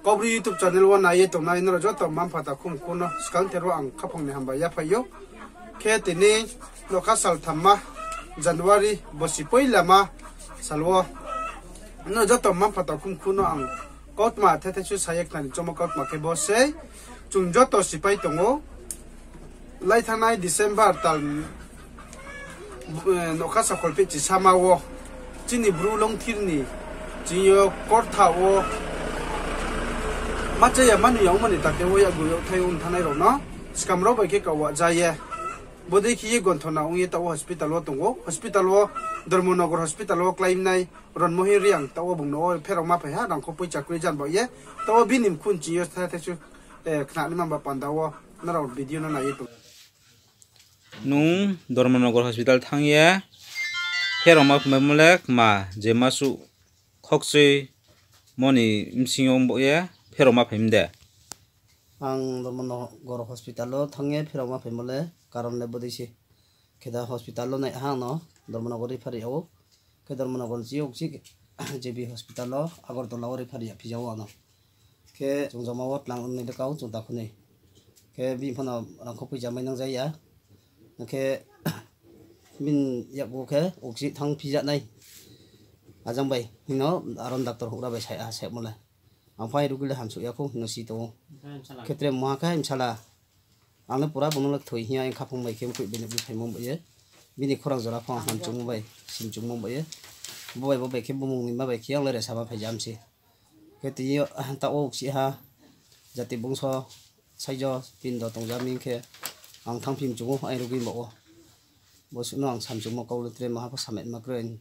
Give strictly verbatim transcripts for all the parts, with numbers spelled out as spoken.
Kaubru YouTube channel wo nai ye tongnai nrao joto mma mpha takhu mkhu no skangther wo ang khaphang ni hambai yaphai ou. Khe tini nokha sal thamma January bosi poilama sal wo nrao joto mma mpha takhu mkhu no ang kautma thethai su sa ye khna ni choungmo kautma khe bo sei. Chung joto sipai tong ou. Lai thanngnai December tal nokha sakholpheh chisama wo chini Bru Longthir ni chini yo Kortha wo ma chaya ma nuh ya ongmo ni tate wo yakgu yakthai ong thanngnai rao no skam rao bai khe kau wa ja ye, bodei khe ye gonthona ong ye taoh wo hospital wo tong ou. Hospital wo Dharmanagar hospital wo kláinai Ronmohin Reang taoh wo bung no wo pherao ma phai ha, rangkho poicha kroi jan baoh ye. Taoh wo bini mkhu ni chini yo thethai su khna ni mamba panda wo nrao video no nai ye tong. Nung Dharmanagar hospital thanng ye pherao ma phaimo le kma je masuh khokchoi mo ni bsing yo baoh ye pherao ma phai mi de? Ang Dharmanagar hospital wo thanng ye pherao ma phaimo le karon le bodei se. Khe da hospital wo nai ha ang no Dharmanagar refer ri yag ou. Khe Dharmanagar ni chini yo chini J B hospital wo Agartala wo refer ri yag phi ja ou ang no. Khe chung joma wo tlang ong ni le kau chung takhu ni. Khe bini pho no rangkho poicha mai nang ja ya. Khe bini yakgu khe uchih thanng phi ja nai. Ajang bai hing no aro ni doctor houhgra bai sa ha semo le. Ang phai rugi le hamsuh ya khou hing no si tong ou. Khe tre mungha khe bsala. Ang le pura bung no le kthoi hing ya, ang khaphang bai khe mkoih bini buphaimo bai ye. Bini khorang jora pho ang hamchungmo bai, simchungmo bai ye. Bo bai bo bai khe bumung ni ma bai khe ang le resa ma phai ja mi se. Khe tini yo taoh wo uchih ha, jati bungso, saijo, pindo tong ja mi khe, ang thanngphi mchung ou, ang rugi baoh wo. Bo suh no ang samchungmo kau le tre maha pho samai ma kroi.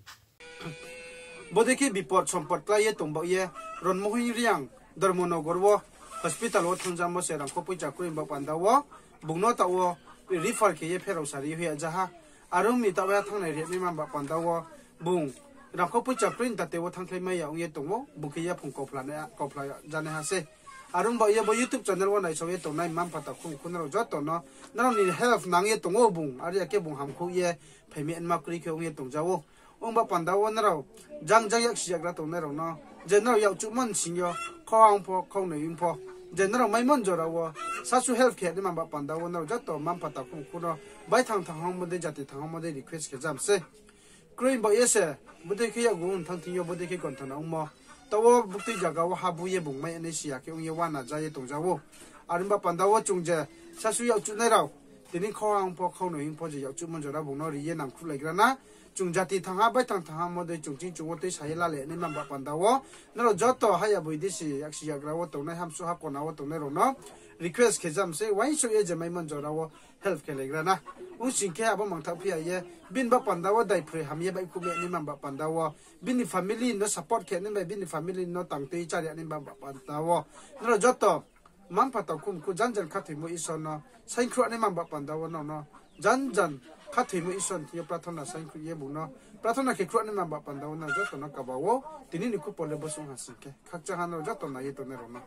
Bodei khe bipot sompot klái ye tong baoh ye, Ronmohin Reang Dharmanagar wo hospital wo thanng jamo se rangkho poicha kroi ni baoh panda wo, bung no taoh wo refer khe ye pherao sari hoih ya ja ha. Are ong mi taoh wo thanng nai ri nai mamba panda wo, bung rangkho poicha kroi ni tate wo thanngkhlai mai ya ong ye tong ou, bung khe yaphung kauphla nai, kauphla ja nai ha se. Are ong baoh ye bo YouTube channel wo naisao ye tongnai mma mpha takhu mkhu nrao joto no, nrao ni help nang ye tong ou bung, are ya khe bung hamkhouh ye phai mi nma kroi khe ong ye tong ja ou. Ong ba panda wo nrao jang jang yaksi yagra tongnai rao no, je nrao yakchuhmo ni sing yo, khauha ong pho, khaunoi ong pho, je nrao maimo ni jora wo, sasu help khe nai mamba panda wo nrao joto mma mpha takhu mkhu no, bai thang thang hangmo dei, jati thang hangmo dei request khe jam se. Kroi baoh ye se, bodei khe yakgu ong thanng thing yo, bodei khe gonthona ongmo. Taoh wo buktui zaga wo habu ye bung mai nai si ya khe ong ye uana ja ye tong ja ou. Are ong ba panda wo chung je sasu yakchuhnai rao, tini khauha ong pho, khaunoi ong pho je yakchuhmo ni jora bung no ri ye nangkhruhlaigra na. Chung jati thang ha, bai thang thang hangmo dei chung ching chung wo tuisa ye lale nai mamba panda wo, nrao joto haya boi dei se yaksi yagra wo tongnai, hamsuh ha kona wo tongnai rao no request khe jam se, uaingsouh ye je maimo ni jora wo help khe laigra na. Ong sing khe abo mangthaoh phi ya ye, bini ba panda wo daiphroi ham ye baihkhouh nai mamba panda wo, bini family no support khe nai bai, bini family no tang tui chari ya nai mamba panda wo, nrao joto mma mpha takhu mkhu jan jan khathoimo Isor no saingkhruh nai mamba panda wo nrao no jan jan khathoimo Isor ni thing yo prathona saingkhruh ye bung no prathona khe khruh nai mamba panda wo nrao joto no kaba ou. Tini ni khupor le bo se ong ha sing khe, khakchang ha nrao joto nai ye tongnai rao no.